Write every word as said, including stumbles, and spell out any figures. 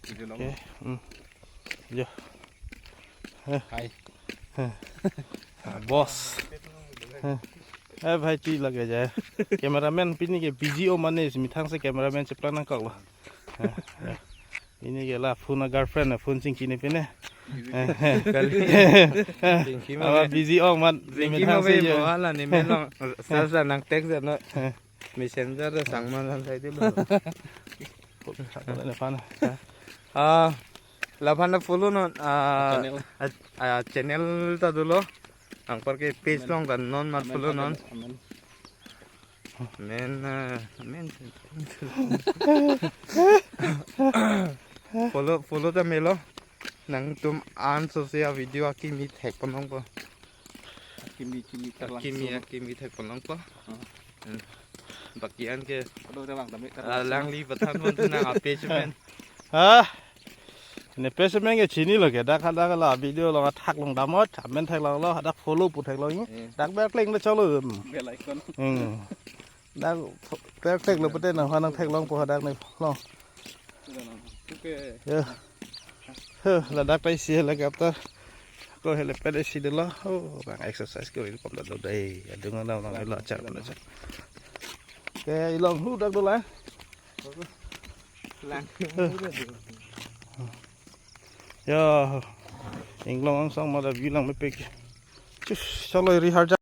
Okay. Hmm. Jo. Hai. Boss. Eh, bhai, ti lage ja. Cameraman pini ke busy o mane, methang si cameraman cheplang nangkok lo. Eh, eh. Pini ke la phone a girlfriend a phone chingki ne pine. Eh, eh, kali. Chingki ma Aba be. Busy o mat. Chingki methang ma si be jo. Mo ala ni melong. Sa sa nang text no. Eh. Messenger ta sang man lang sai dilo. Kok sa ko na pan. Ah, la pan follow non, ah, channel. Ah, ah, channel ta dolo. Anparke page along ta non mat follow non. Amen. Men, ah, men. Follow, follow ta melo. Nangtum an so se a video akimi thek ponlongpo. Akimi, kimi, akimi, akimi thek ponlongpo. Hmm. Baki an ke. Aduh, udah bang, tapi ah, langli pathan pon tu nang ape cuman. Ah. Ne page amen ke chinilo ke, dak hadak la video along athak long damot, amen theklonglo, hadak follow pu theklong. Eh. Dak bell click le cholo. Bell icon. Hmm. Dak bell click lo pute nang hanang theklongpo hadak ne lo. Oke. Ya. Huh, ladak ta isi helipad ta. Ko helipad isi dolo. Oh, bang exercise ko ilkom dolo dei. Adung na na lo char lo char. Ke ilong hu dak dolo. Lang. Ya. Inglong angsong mada bilang mepek. Cus, chalo ri harja.